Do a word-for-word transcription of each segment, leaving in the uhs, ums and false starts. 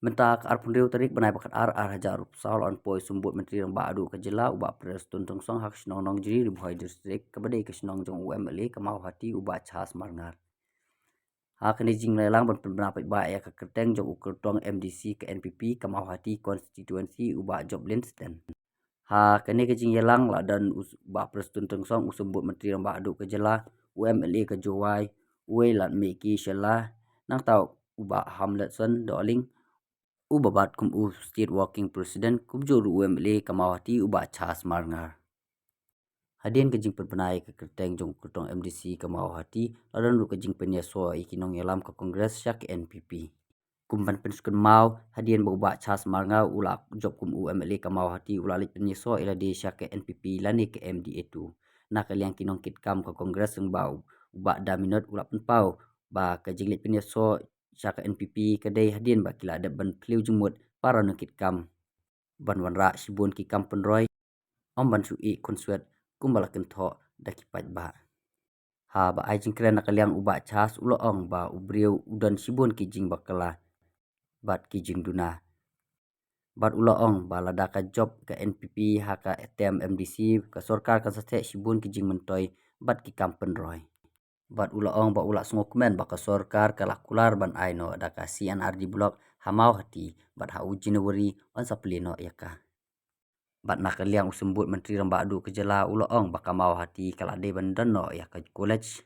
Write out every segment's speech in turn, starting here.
Mynta ka arphew hynriew tarik bnai ba khatar, ar hajar arphew saw, la wan poi u Symbud Myntri Rangbah Duh ka jylla, u Bah Prestone Tynsong, ha ka shnong Nongjri, Ri Bhoi District, kaba dei ka shnong jong u M L A ka Mawhati, u Bah Charles Marngar. Ha kane ka jingïalang ban pynbna paidbah ïa ka kyrteng jong u kyrtong M D C ka N P P ka Mawhati constituency, u Bah Job Linsden. Ha kane ka jingïalang la don u Bah Prestone Tynsong, u Symbud Myntri Rangbah Duh ka jylla, u M L A ka Jowai, u Wailadmiki Shylla, nangta u Bah Hamletson Dohling, uba bat kum u State Working President, kumjuh ruh u M L A ka Mawhati, u Bah Charles Marngar. Hadien ka jingpynbna ïa ka kyrteng jong u kyrtong M D C ka Mawhati, la don ruh ka jingpynïasoh ïa ki nongïalam ka Congress sha ka N P P. Kum ban pynsngewthuh, hadien ba u Bah Charles Marngar u la jop kum u M L A ka Mawhati, u la leit pynïasoh ïa lade sha ka N P P lane ka M D A two. Na ka liang ki nongkitkam ka Congress, lyngba u Bah Daminot, u la pynpaw ba ka jingleit pynïasoh sha ka N P P ka dei hadien ba ki la dep ban phylliew jingmut para nongkitkam ban wanrah shibun ki kam pynroi, ym ban shu ïeh khunswet kumba la kynthoh da ki paidbah. Haba ai jingkren na ka liang u Bah Charles, u la ong ba u briew u don shibun ki jingbakla bad ki jingduna. Bad u la ong ba lada ka jop ka N P P ha ka term M D C, ka sorkar kan sa theh shibun ki jingmyntoi bad ki kam pynroi. Bad u la ong ba u la sngewkmen ba ka sorkar ka la kular ban ai noh da ka C and R D block ha Mawhati, bad ha u January yn sa plie noh ïa ka. Bad na ka liang u Symbud Myntri Rangbah Duh ka jylla, u la ong ba ka Mawhati ka la dei ban don noh ïa ka college.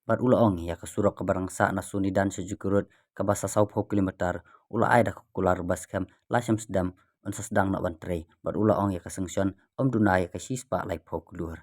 Bad u la ong ïa ka surok kaba rangsa na Sonidan sha Juki Road, kaba sa sawphew kilometer, u la ai da ka kular ba skhem la shem sdem yn sa sdang noh ban trei. Bad u la ong ïa ka sanction ym duna ïa ka shispah laiphew klur.